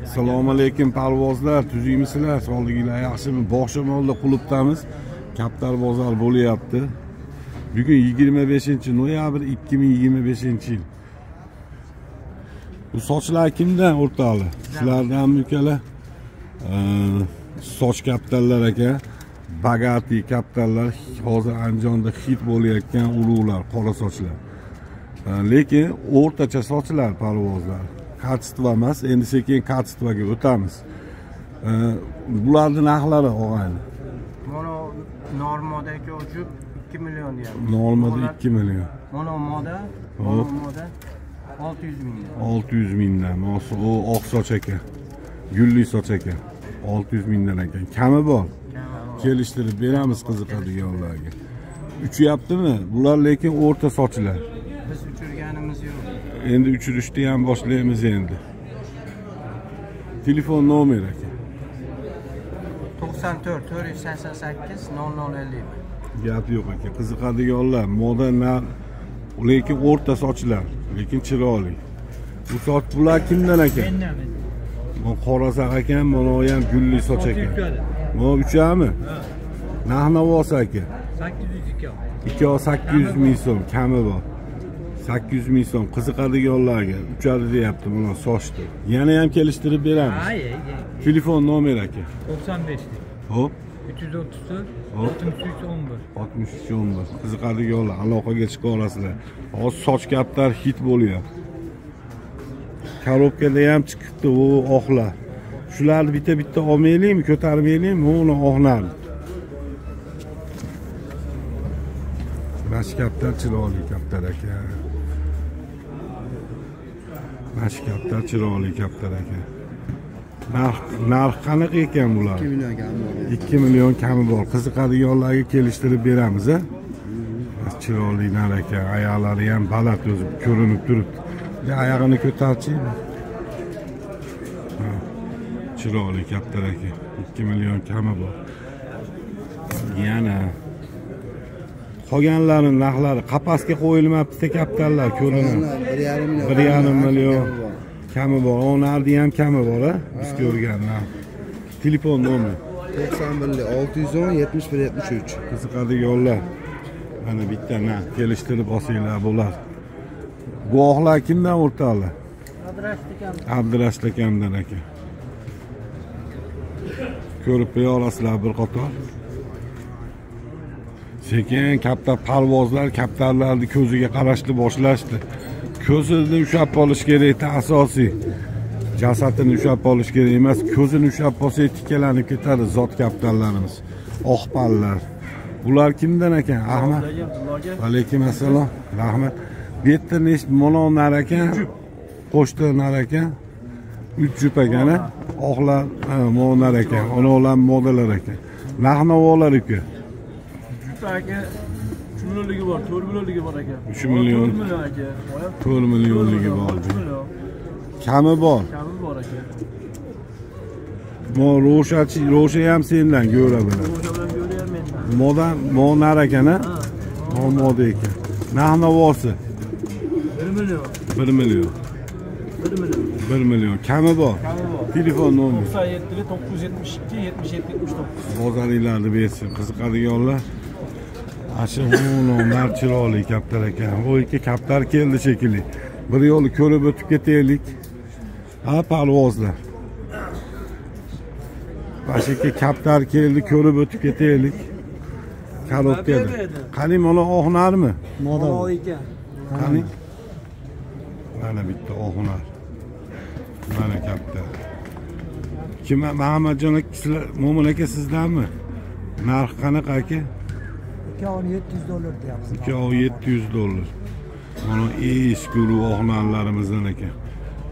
Assalomu alaykum parvozlar, tuzukmisizlar? Sog'liginglar yaxshimi? Bog'shamolda klubdamiz. Kaptar bozor bo'lyapti. Bugun 25-noyabr 2025-yil. Bu sochlar kimdan o'rtoqlar? Sizlardanmi ukalar? Soch kaptarlar aka. Bagati kaptarlar hozir Andijonda hit bo'layotgan ulug'lar, qora sochlar. Lekin o'rtacha sochlar parvozlar. Качество emas, endi sekin качествоga o'tamiz. Bularning narxlari og'ayni. Mana normodagi uchib 2 million deyapti. Normada 2 million. Mana moda, mana moda 600 mingdan. 600 mingdan. Mana u oq soch ekan. Gulli soch ekan. 600 mingdan ekan. Kami bor. Kelishtirib beramiz qiziqadiganlarga. Uchyaptimi? Bular lekin o'rta sochlar. Biz uchirganimiz yo'q. Endi uchirishni ham boshlaymiz endi. Telefon nomeri aka. 94 488 0051. Gap yo'q aka. Qiziqadiganlar, moda nar, lekin o'rta sochlar, lekin chiroyli. Bu soch bular kimdan aka? Mendan. Bu qorasaq ekan, mana u ham gulli soch ekan. Bu uchami? Narx-navosi aka. 802. 800 ming so'm kami bor. 800 ming so'm qiziqadiganlarga uchadi deyapti mana sochni. Yana ham kelishtirib beramiz. Ha, telefon nomeri aka. 95. Xo'p. 334 63 11. 63 11. Qiziqadiganlar aloqaga chiqa olasizlar. Hozir soch kaptar hit bo'lyapti. Korobkada ham chiqibdi u oqlar. Shularni bitta-bitta olmaylikmi, ko'tarmaylikmi? Uni oqlarni. Mana shu kaptar chiroyli kaptar aka. Mana shu kaptar chiroyli kaptar aka. Narx qanaqa ekan bular? 2 million kami bor. 2 million kami bor. Qiziqadiganlarga kelishtirib beramiz, a? Chiroyli nar ekan, oyoqlari ham baland o'zi ko'rinib turibdi. Oyog'ini ko'tarchi. Chiroyli kaptar aka. 2 million kami bor. Yana qolganlarining narxlari qapasga qo'yilmabdi, kaptarlar ko'rinadi. 1,5 million kami bor. Onardi ham kami bor, a? Biz ko'rganlar. Telefon nomeri 91 610 71 73. Qiziqadiganlar mana bitta narx kelishtirib olsanglar bo'ladi. Bu oqlar kimdan o'rtoqlar? Abdurashid akam. Abdurashid akamdan aka. Ko'rib qo'ya olasizlar bir qator. Sekin kaptar parvozlar kaptarlarni ko'ziga qarashni boshlashdi. Ko'zini ushlab olish kerak, asosiy. Jasadini ushlab olish kerak emas, ko'zini ushlab olsa tikkalanib ketadi zot kaptarlarimiz. Oqpallar. Bular kimdan ekan? Ahmad. Alaykum assalom. Rahmat. Bu yerda nechta mana nar ekan? Qo'shta nar ekan. 3 jup ekan, oqlar, mo'nar ekan, onalar modalar ekan. Narx-navolar uka. Jup aka 3 millionligi bor, 4 millionligi bor aka. 3 million. 4 million aka. 4 millionligi bor. Kami bor. Kami bor aka. Mo ro'shachi, ro'sha ham sendan go'ra bilan. Ro'sha bilan go'ra ham mendan. Moda, mo'nar ekan, a? Mo moda ekan. Narx-navosi 1 million. 1 million. 1 million. 1 million. Kami bor. Kami bor. Telefon nomeri 97 972 77 79. Bozoringlarni bersin, qiziqadiganlar. Ashu nar chiroyli kaptar ekan. Bu ikki kaptar keldi shekilli. Bir yo'li ko'rib o'tib ketaylik. Ha, parvozlar. Mana shu ikki kaptar keldi, ko'rib o'tib ketaylik. Korobkada. Qani mana oq narmi? Moda ekan. Qani? Mana bitta oq nar. Mana kaptar. Kim Mahamadjon aka, sizlar Mo'min aka sizdanmi? Narx qanaqa aka? 2700 dollar deyapmiz. 2700 dollar. Mana eski urug' oqnarlarimizdan ekan.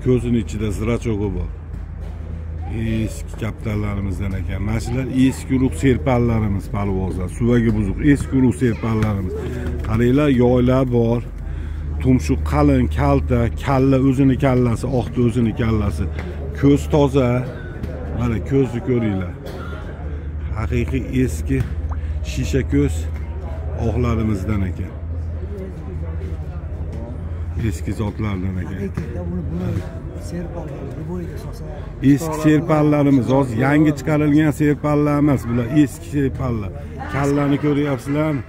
Ko'zining ichida zirachogi bor. Eski kaptarlarimizdan ekan. Mana shular eski urug' serpallarimiz parvozlar. Suvagi buzuq eski urug' serpallarimiz. Qaranglar, yoylar bor. Tumshuq qalin, kalta, kalla o'zini kallasi, oqdi o'zini kallasi. Ko'z toza. Mana ko'zni ko'ringlar. Haqiqiy eski shisha ko'z oqlarimizdan ekan. Eski zotlardan ekan. Buni Eski serpallarimiz, hozir yangi chiqarilgan serpallar emas, bular eski serpallar. Kallani ko'ryapsizlarmi?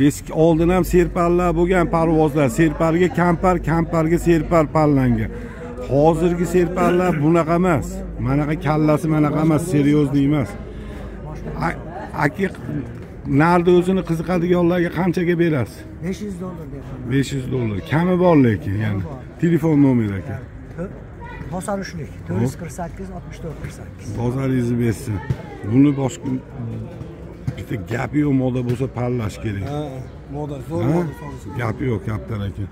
Eski oldin ham serpallar bo'lgan parvozlar. Serparga kampar, kamparga serpar pallangan. Hozirgi serpallar bunaqa emas. Manaqa kallasi manaqa emas, seriyozli emas. Aka, narni o'zini qiziqadiganlarga qanchaga berasiz? $500 beraman. $500. Kami bor lekin, ya'ni. Telefon nomeri aka. 93lik 448 64 48. Bozoringizni bersin. Buni boshqa bitta gapi yo'q, moda bo'lsa parlash kerak. Ha, moda, zo'r moda solish. Gapi yo'q, kaptar aka.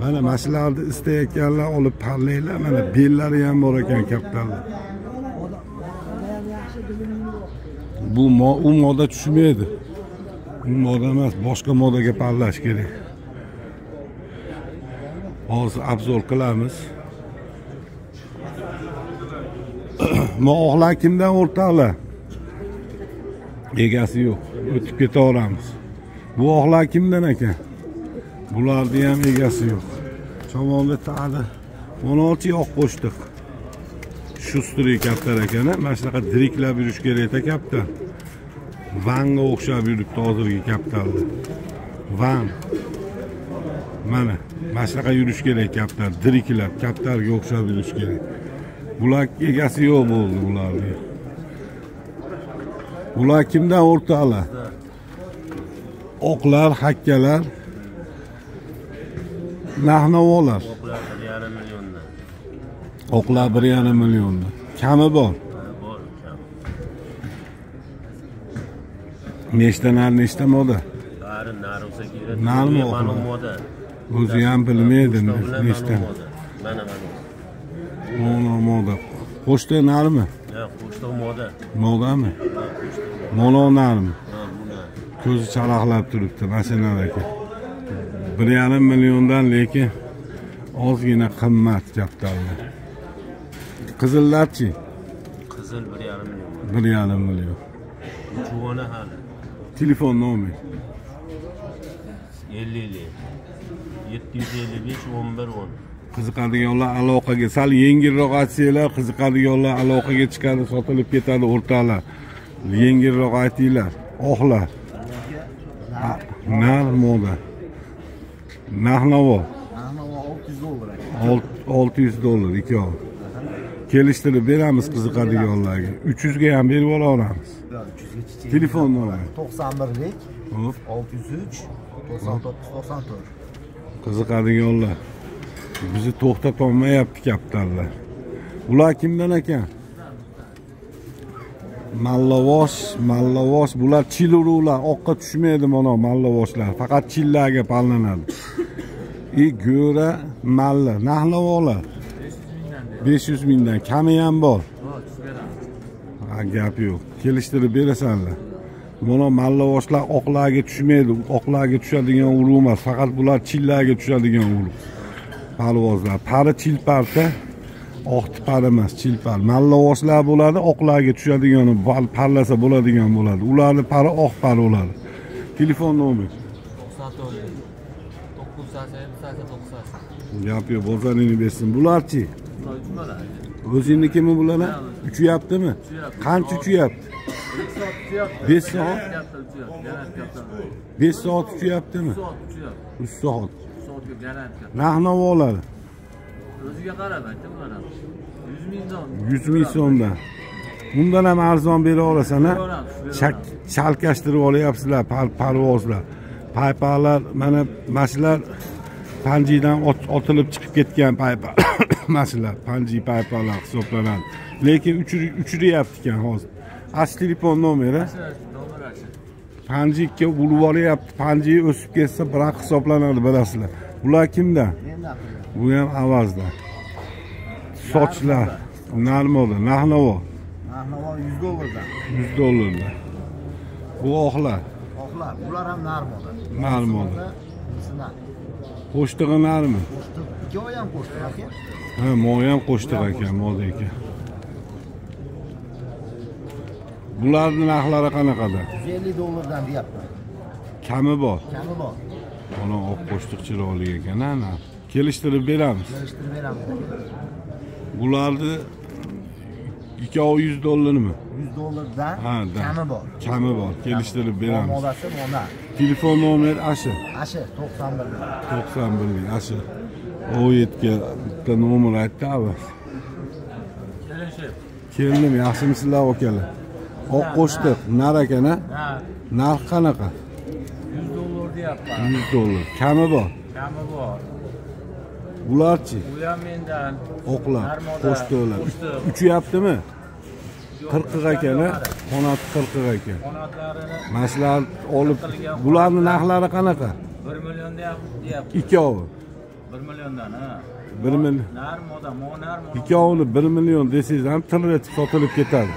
Mana mashularni istayotganlar olib parlanglar, mana bellari ham bor ekan kaptarlar. Bu u moda tushmaydi. U moda emas, boshqa modaga parlash kerak. Hozir obzor qilamiz. Mo'oqlar kimdan o'rtoqlar? Egasi yo'q, o'tib ketaveramiz. Bu oqlar kimdan ekan? Bularni ham egasi yo'q. Chomonda tali 16 oq qo'shdiq. Shustri kaptar ekan, mana shunaqa diriklab yurish kerak kaptar. Vanga o'xshab yuribdi hozirgi kaptarlar. Van. Mana mana shunaqa yurish kerak kaptar, diriklab, kaptarga o'xshab yurish kerak. Bular egasi yo'q bo'ldi bularni. Bular kimdan o'rtoqlar? Oqlar, hakkalar, narx-navolar. Oqlar 1,5 milliondan. Oqlar 1,5 milliondan. Kami bor. Bor, kam. Nechta nar, nechta moda? Bari nar bo'lsa kerak. Narmi mana moda. O'zi ham bilmaydi nechta. Mana mana. Mana moda. Qo'shta narmi? Ha, qo'shta moda. Modami? Mono narmi? Ko'zi charaqlab turibdi mashinalar aka. 1,5 milliondan, lekin ozgina qimmat kaptarlar. Qizillarchi? Qizil 1,5 million. 1,5 million. Juvona hali. Telefon nomeri 50 755 11 10. Qiziqadiganlar aloqaga, sal yengilroq aytsanglar, qiziqadiganlar aloqaga chiqadi, sotilib ketadi o'rtoqlar. Yengilroq aytinglar. Oqlar. Nar moda. Narx-navo. Narx-navo $600 aka. $600 ikkovi. Kelishtirib beramiz qiziqadiganlarga. 300 ga ham berib olaveramiz. 300 ga chichak. Telefon nomeri 91lik Hop. 603 99 94. Qiziqadiganlar. Bizi to'xtatolmayapti kaptarlar. Ular kimdan ekan? Mallavosh, mallavosh, bular chiluruvlar, oqqa tushmaydi mana mallavoshlar, faqat chillarga pallanadi. Go'ra malla, narx-navolar 500 mingdan, kami ham bor. Ha, gap yo'q. Kelishtirib berasanlar. Mana mallavoshlar oqlarga tushmaydi, oqlarga tushadigan urug' emas, faqat bular chillarga tushadigan urug'. Parvozlar, pari chilparta, oq par emas, chilpar. Mallavoshlar bo'ladi, oqlarga tushadigan, parlasa bo'ladigan bo'ladi. Ularni pari oq par bo'ladi. Telefon nomeri 94 988 98. Gap yo'q, bozoringni bersin. Bularchi? O'zingnikimi bular? Uchyaptimi? Qancha uchyapti? 5 soat. 5 soat uchyaptimi? 3 soat. Narx-navolari o'ziga qarab aytdim, ular ham 100 ming so'm. 100 ming so'mdan. Bundan ham arzon bera olasan, ha? Chalkashtirib olyapsizlar parvozlar. Paypaqlar, mana mashular panjidan otilib chiqib ketgan paypaq. Mashular panji paypaqlar hisoblanadi. Lekin uchiryapti ekan hozir. Asl telefon nomeri. Panjikka urib olyapti. Panji o'sib ketsa biroq hisoblanadi, bilasizlar. Bular kimdan? Bu ham avazda. Sochlar narmoda, narx-navo. Narx-navo $100 dan. $100 dan. Bu oqlar. Oqlar, bular ham narmoda. Narmoda. Qo'shtig'i narmi? Qo'shtiq. Ikkovi ham qo'shtiq aka. Ha, moy ham qo'shtiq ekan, moda ekan. Bularning narxlari qanaqada? $150 dan deyapman. Kami bor. Kami bor. Mana oq qo'shtiq chiroyli ekan, ha, narx. Kelishtirib beramiz. Kelishtirib beramiz. Bularni ikkovi 100 dollarmi? 100 dollardan kami bor. Kami bor. Kelishtirib beramiz. Modasi mona. Telefon nomeri ashi. Ashi 91. 91 ashi. 17 ga bitta nomer aytdi avval. Keldim, yaxshimisizlar akalar? Oq qo'shtiq, nar ekan a? Narx qanaqa? 100 dollar deyapman. 100 dollar. Kami bor. Kami bor. Bularchi? Bu ham mendan. Oqlar, qo'shtiqlar. Uchyaptimi? 40 ekan a? Qanoti 40 ekan. Qanotlarini mana shular olib, bularning narxlari qanaqa? 1 million deyapti. Ikkovi. 1 milliondan ha. 1 million. Nar moda, monar moda. Ikkovini 1 million desangiz ham tirretib sotilib ketadi.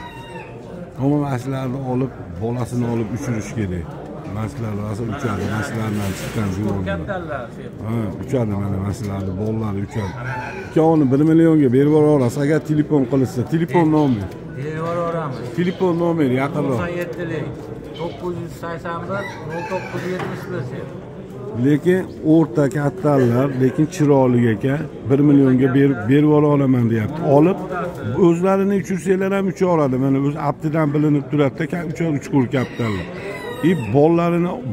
Ammo mana shularni olib, bolasini olib uchirish kerak. Mana shular rosa uchadi, mana shulardan chiqqan juvonlar. Ha, uchadi mana mana shularni bolalari uchadi. Ikkovini 1 millionga berib yuborasiz agar telefon qilsa, telefon nomeri. Berib yuboramiz. Telefon nomeri yaqinroq. 97 981 0971. Lekin o'rta kattalar, lekin chiroyli ekan. 1 millionga berib yubora olaman deyapti. Olib o'zlarini uchirsanglar ham ucha oladi. Mana o'z aptidan bilinib turadi-da, uchar uchqur kaptarlar. I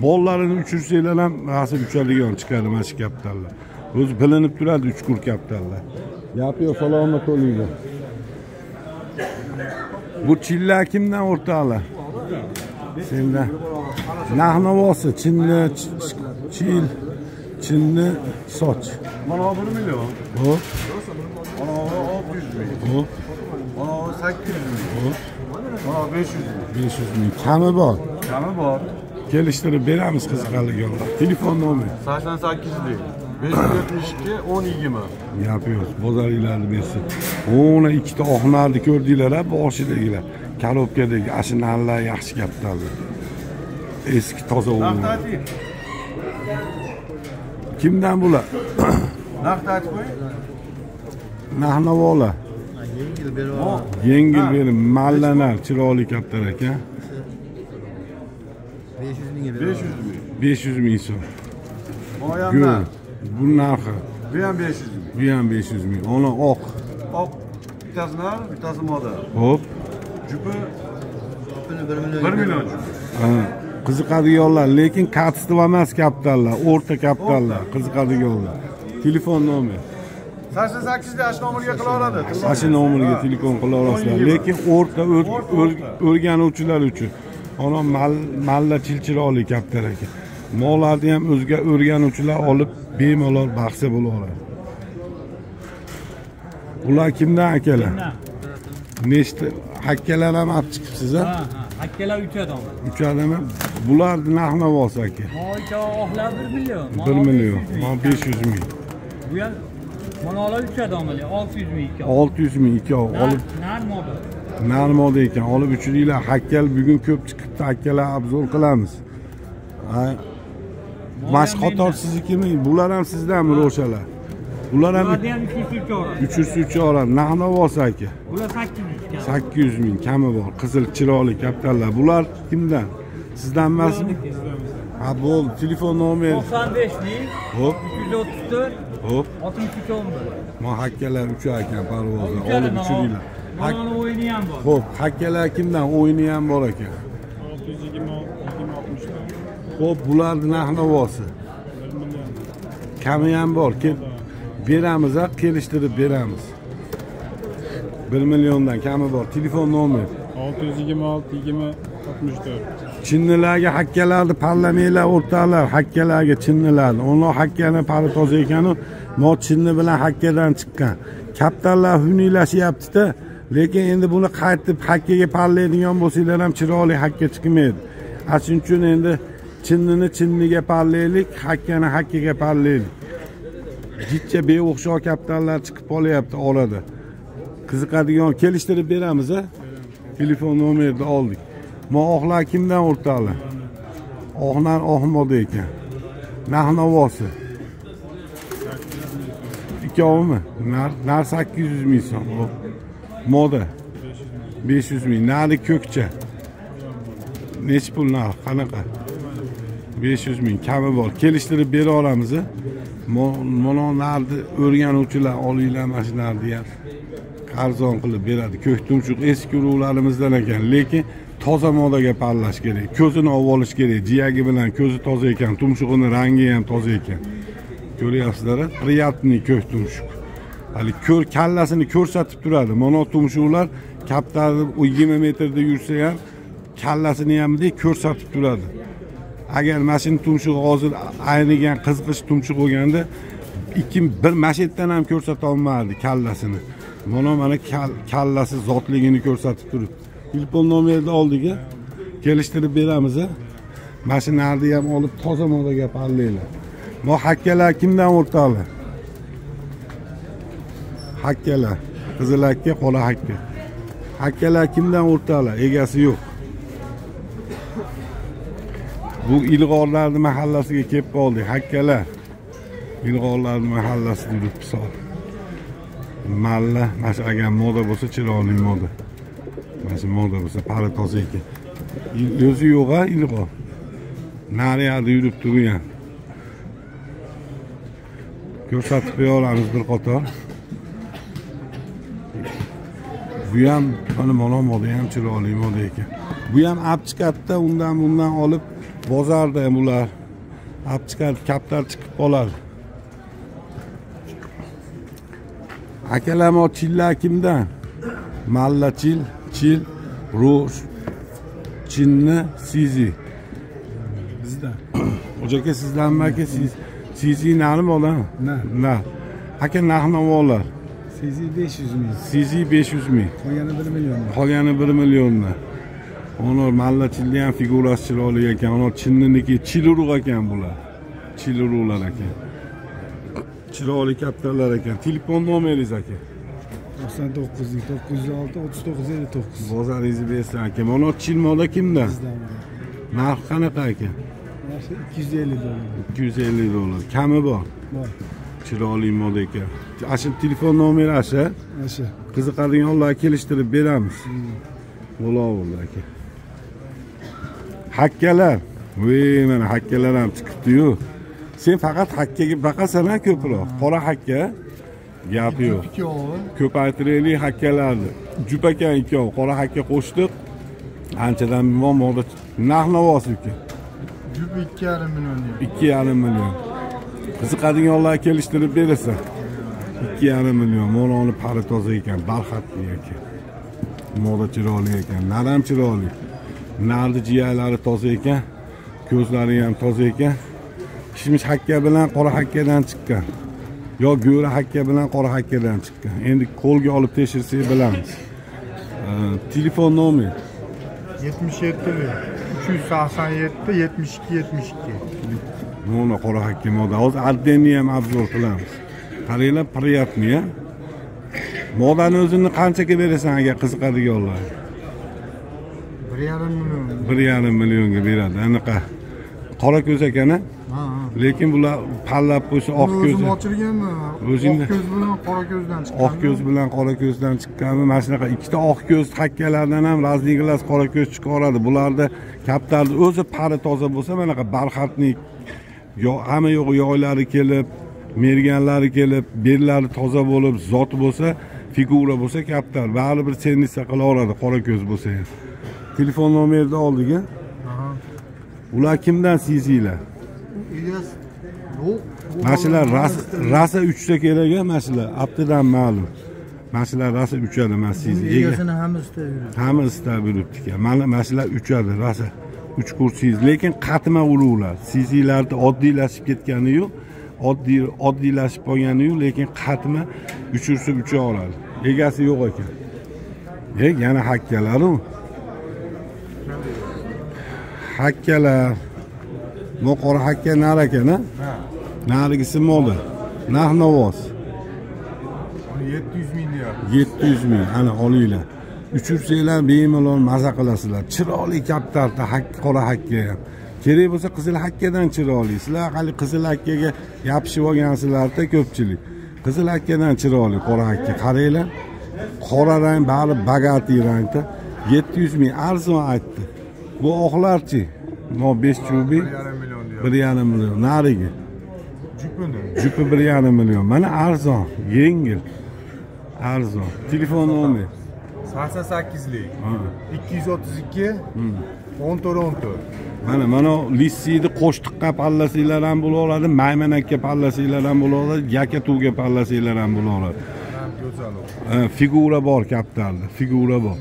bollarini uchirsanglar ham rosa uchadigan chiqadi mana shu kaptarlar. O'zi bilinib turadi uchqur kaptarlar. Gap yo'q, salomat bo'linglar. Bu chilla kimdan o'rtoqlar? Sendan. Narx-navosi chinni, chil, chinni soch. Mana 1 million. Hop. Mana 600 ming. Hop. Mana 800 ming. Hop. Mana 500 ming. 500 ming. Kami bor. Kami bor. Kelishtirib beramiz qiziqarligonlar. Telefon nomeri 88 572 10 20. Gap yo'q. Bozoringlarni bersin. Ona ikkita oqnarni ko'rdinglar-a, boshidagilar. Korobkadagi ashu narlar yaxshi gaplardi. Eski toza o'g'il. Kimdan bular? Narxni aytib qo'ying. Narx-navolar. Yengil berib. Yengil berib, mallanar, chiroyli kaptar ekan. 500 mingga berib. 500 ming. 500 ming so'm. Boyamdan. Bu narxi. Bu ham 500 ming. Bu ham 500 ming. Ona oq. Oq bittasi nar, bittasi moda. Xo'p. Jupi 1 million. 1 million jupi. Ha, qiziqadiganlar, lekin katstva emas kaptarlar, o'rta kaptarlar, qiziqadiganlar. Telefon nomeri 88 da nomerga qila oladi. Shu nomerga telefon qila olasizlar. Lekin o'rta o'rganuvchilar uchun. Ona malla chilchiroqli kaptar ekan. Mollarni ham o'zga o'rganuvchilar olib bemalol baxsa bo'la oladi. Ular kimdan akalar? Nechta hakkalar ham olib chiqibsiz a? Ha, ha, hakkalar 3 odam. 3 odam. Bular narx-navosi aka. Moyka oqlar 1 million. 1 million, mana 500 ming. Bu ham manalar 3 odam 600 ming ikkov. 600 ming ikkov olib nar moda. Nar moda ekan, olib uchiringlar. Hakkal bugun ko'p chiqibdi, hakkalar obzor qilamiz. Ha. Mash qator siznikimi? Bular ham sizdanmi ro'shalar? Bular ham 303 oladi. Narx-navosi aka. Bular 800 kam. 800 ming kami bor. Qizil chiroyli kaptarlar. Bular kimdan? Sizdan emasmi? Ha, bo'ldi. Telefon nomeri 95 ming. Xo'p. 334. Xo'p. 63 11. Mana hakkalar uchar ekan parvozda. Olib uchiringlar. Mana o'yini ham bor. Xo'p, hakkalar kimdan? O'yini ham bor ekan. 620 64. Xo'p, bularning narx-navosi 1 million. Kami ham bor. Beramiz, kelishtirib beramiz. 1 milliondan kami bor. Telefon nomeri 626 20 64. Chinnilarga hakkalarni parlamanglar o'rtoqlar, hakkalarga chinnilarni. Ular hakkani pari toza ekanu, no chinni bilan hakkadan chiqqan. Kaptarlar huniylashyapti-da, lekin endi buni qaytib hakkaga parlaydigan bo'lsanglar ham chiroyli hakka chiqmaydi. Shuning uchun endi chinnini chinniga parlaylik, hakkani hakkaga parlaylik. Jichcha beo'xshov kaptarlar chiqib qolyapti orada. Qiziqadigan kelishtirib beramiz a? Telefon nomerini oldik. Mo'oqlar kimdan o'rtoqlar? Oqlar oqmoda ekan. Narx-navosi. Ikkovimi? Nar 800 ming so'm. Moda 500 ming. Nari ko'kcha. Nechi pul narx? Qanaqa? 500 ming kami bor. Kelishtirib bera olamiz a? Mana narni o'rganuvchilar olinglar mana shu narni ham. Arzon qilib beradi. Ko'k tumshuq eski urug'larimizdan ekan, lekin toza modaga parlash kerak. Ko'zini olib olish kerak. Jiyagi bilan ko'zi toza ekan, tumshug'ini rangi ham toza ekan. Ko'ryapsizlar, priyatniy ko'k tumshuq. Hali ko'r kallasini ko'rsatib turadi. Mana tumshuqlar kaptarni 20 metrda yursa ham kallasini ham bunday ko'rsatib turadi. Agar mashina tumshug'i hozir aynigan qizg'ish tumshuq bo'lganda bir mashetdan ham ko'rsata olmardi kallasini. Mana kallasi zotligini ko'rsatib turibdi. Telefon nomerini oldik, kelishtirib beramiz. Mashinalarni ham olib toza modaga parlanglar. Bu hakkalar kimdan o'rtoqlar? Hakkalar, qizil hakka, qora hakka. Hakkalar kimdan o'rtoqlar? Egasi yo'q. Bu ilg'orlarning mahallasiga kelib qoldik. Hakkalar. Ilg'orlarning mahallasida yuribdi sol. Malla, mana shu agar moda bo'lsa chiroyli moda. Mana shu moda bo'lsa pari toza ekan. O'zi yo'q-a ilg'or. Nariyada yurib turgan. Ko'rsatib qo'yamiz bir qator. Bu ham mana moda ham chiroyli moda ekan. Bu ham olib chiqadida, undan bundan olib bozorda ham ular olib chiqadi, kaptar chiqib qoladi. Akalar, mo chillar kimdan? Malla chil, chil, rush, chinni, sizi. Bizdan. Ho'ja aka sizdanmi aka? Sizi narmi olami? Na. Aka narx-navolar. Sizi 500 ming. Sizi 500 ming. Qolgani 1 million. Qolgani 1 milliondan. Ona malla chilni ham figurasi chiroyli ekan. Ona chinniniki chil urug' ekan bular. Chil urug'lar ekan. Chiroyli kaptarlar ekan. Telefon nomeringiz aka? 99 906 39 59. Bozoringizni bersin aka. Mana chil moda kimdan? Bizdan. Narxi qanaqa aka? Narxi 250 dollar. 250 dollar. Kami bor. Bor. Chiroyli moda ekan. Ashu telefon nomeri asha. Asha. Qiziqadiganlar kelishtirib beramiz. Bo'laverdi aka. Hakkalar. Voy, mana hakkalar ham chiqibdi-yu. Sen faqat hakkaga baqasan ha ko'proq. Qora hakka gap yo'q. Ko'paytiraylik hakkalarni. Jup ekan ikkov, qora hakka qo'shdik. Anchadan buyon moda narx-navosi ekan. Jup 2,5 million. 2,5 million. Qiziqadiganlar kelishtirib berasan. 2,5 million. Moloni pari toza ekan, barxatli ekan. Moda chiroyli ekan, naram chiroyli. Nardi jiyaklari toza ekan, ko'zlari ham toza ekan. Kishmish hakka bilan qora hakkadan chiqqan. Yo go'ra hakka bilan qora hakkadan chiqqan. Endi qo'lga olib tekshirsak bilamiz. Telefon nomeri 77 387 72 72. Mana qora hakka moda. Hozir addenni ham obzor qilamiz. Qaranglar, priyatniy. Modani o'zini qanchaga berasan agar qiziqadiganlar? 1,5 million. 1,5 millionga beradi. Anaqa qora ko'z ekan a? Lekin bular pallab qo'ysa oq ko'z. O'zim ochirganmi? Oq ko'z bilan qora ko'zdan chiqqan. Oq ko'z bilan qora ko'zdan chiqqanmi? Mana shunaqa ikkita oq ko'z hakkalardan ham razniy glass qora ko'z chiqaradi. Bularda kaptarni o'zi pari toza bo'lsa, manaqa barxatli yo hamma yo'q yoylari kelib, merganlari kelib, bellari toza bo'lib, zot bo'lsa, figura bo'lsa kaptar baribir sennisa qilaveradi qora ko'z bo'lsa ham. Telefon nomerini oldik a? Ular kimdan sizinglar? Yo'q. Mashular rasa uchsa kerak a, mashular abdidan ma'lum. Mashular rasa uchadi, mana siz. Egasini hamma istab yuribdi. Hamma istab yuribdi ekan. Mana mashular uchadi, rasa uchqur siz, lekin qatma urug'lar. Sizinglarda oddiylashib ketgani yo'q. Oddiylashib qolgani yo'q, lekin qatma uchirsa ucha oladi. Egasi yo'q ekan. Yana hakkalar u. Hakkalar. Bu qora hakka nar ekan a? Narigisi moda. Narx-navoz. 700 ming deyapti. 700 ming. Ana olinglar. Uchursanglar bemalol maza qilasizlar. Chiroyli kaptarda hakka, qora hakka ham. Kerak bo'lsa qizil hakkadan chiroyli. Sizlar hali qizil hakkaga yopishib olgansizlar-da ko'pchilik. Qizil hakkadan chiroyli qora hakka. Qaranglar. Qora rang bari bagati rangda. 700 ming arzon aytdi. Bu oqlarchi? Mo 5 chubi 1,5 million. Narigi. Jupini. Jupi 1,5 million. Mana arzon, yengil. Arzon. Telefon nomer 88lik 232 14 14. Mana mana lissiyni qo'shtiqqa pallasinglar ham bo'la oladi, maymanakka pallasinglar ham bo'la oladi, yakatuvga pallasinglar ham bo'la oladi. Go'zal. Figura bor kaptarda, figura bor.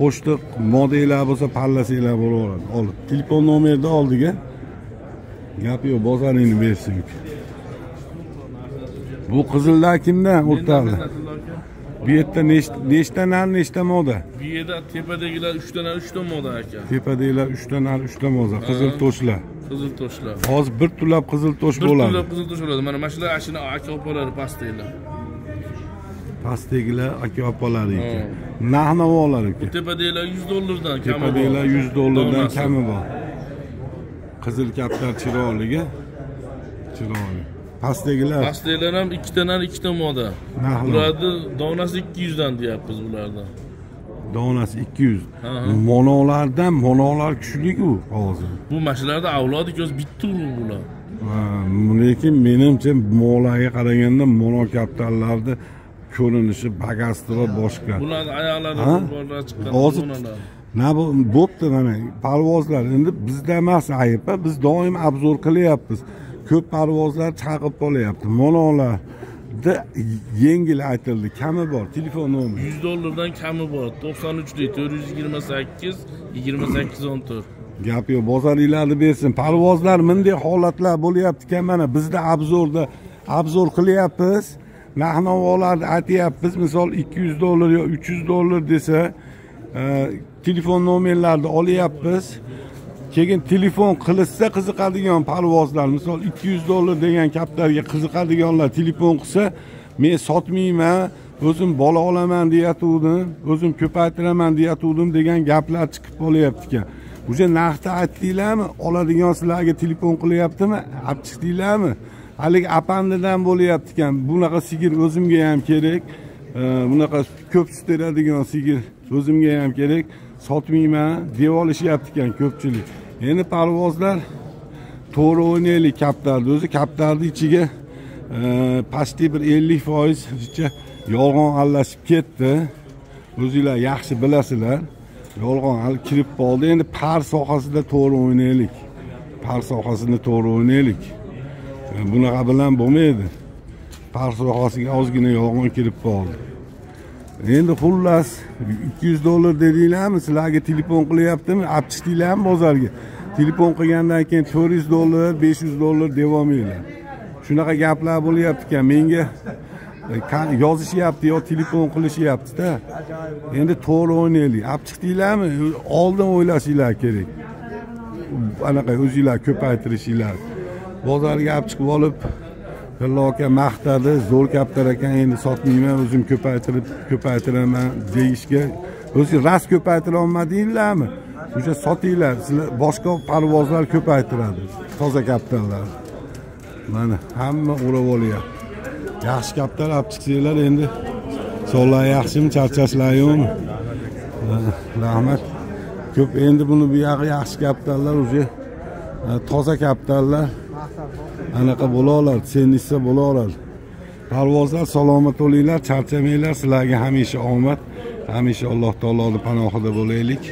Qo'shtiq modellar bo'lsa pallasinglar bo'la oladi. Olib telefon nomerini oldik a. Gap yo'q, bozoringni bersin. Bu qizillar kimdan o'rtadi? Bu yerda nechta nar, nechta moda? Bu yerda tepadagilar 3 ta nar, 3 ta moda aka. Tepadagilar 3 ta nar, 3 ta moda, qizil toshlar. Qizil toshlar. Hozir bir tulab qizil tosh bo'ladi. Bir tulab qizil tosh bo'ladi. Mana shular ashuni aka opalari pastdagilar. Pastdagilar aka opalari ekan. Narx-navolar ekan. Tepadagilar $100 dollardan kami bor. Tepadagilar $100 dollardan kami bor. Qizil kaptar chiroyligi. Chiroyli. Pastdagilar. Pastdagilar ham 2 ta nar, 2 ta moda. Bularni donasi 200 dan deyapmiz bulardan. Donasi 200. Monolardan monolar kuchli-ku hozir. Bu mashalarda avlodi ko'z bitta urug' bular. Lekin menimcha molarga qaraganda mono kaptarlarni ko'rinishi, bagastri va boshqa. Bularning oyoqlari borlar chiqqan. Hozir na bu bo'pti mana parvozlar endi bizda emas ayb, biz doim obzor qilyapmiz. Ko'p parvozlar chaqib qolyapti. Monolarda yengil aytildi, kami bor. Telefon nomeri $100 dollardan kami bor. 93 428 28 14. Gap yo'q, bozoringlarni bersin. Parvozlar bunday holatlar bo'lyapti ekan, mana bizda obzorda obzor qilyapmiz. Narx-navolarni aytyapmiz. Misol $200 dollar yo $300 dollar desa, telefon nomerlarini olyapmiz. Keyin telefon qilsa qiziqadigan parvozlar, misol $200 dollar degan kaptarga qiziqadiganlar telefon qilsa, men sotmayman, o'zim bola olaman deyatuvdim, o'zim ko'paytiraman deyatuvdim degan gaplar chiqib qolyapti ekan. O'sha narxni aytdinglarmi? Oladigan sizlarga telefon qilyaptimi? Olib chiqdinglarmi? Haligi apandidan bo'lyapti ekan. Bunaqa sigir o'zimga ham kerak. Bunaqa ko'p sut beradigan sigir o'zimga ham kerak. Sotmayman deb olishyapti ekan ko'pchilik. Endi parvozlar to'g'ri o'ynaylik kaptarni. O'zi kaptarni ichiga pastki bir 50% yolg'on aralashib ketdi. O'zinglar yaxshi bilasizlar. Yolg'on hali kirib qoldi. Endi par sohasida to'g'ri o'ynaylik. Par sohasida to'g'ri o'ynaylik. Bunaqa bilan bo'lmaydi. Par sohasiga ozgina yolg'on kirib qoldi. Endi xullas $200 dollar dedinglarmi? Sizlarga telefon qilyaptimi? Olib chiqdinglarmi bozorga? Telefon qilgandan keyin $400 dollar, $500 dollar devolmanglar. Shunaqa gaplar bo'lyapti ekan. Menga yozishyapti yo telefon qilishyapti-da. Endi to'g'ri o'ynaylik. Olib chiqdinglarmi? Oldin o'ylashinglar kerak. Anaqa o'zinglar ko'paytirishinglar. Bozorga olib chiqib olib Tillo aka maqtadi, zo'r kaptar ekan, endi sotmayman, o'zim ko'paytirib ko'paytiraman deyishga o'zi rast ko'paytira olmadinglarmi? O'sha sotinglar, sizlar boshqa parvozlar ko'paytiradi, toza kaptarlar. Mana hamma o'rab olyapti. Yaxshi kaptar olib chiqsanglar endi sonlar yaxshimi, charchashlar yo'qmi? Rahmat. Ko'p endi buni bu yog'i yaxshi kaptarlar, o'zi toza kaptarlar. Anaqa bo'la oladi, senisa bo'la oladi. Parvozlar salomat bo'linglar, charchamanglar, sizlarga hamisha omad, hamisha Alloh taoloning panohida bo'laylik.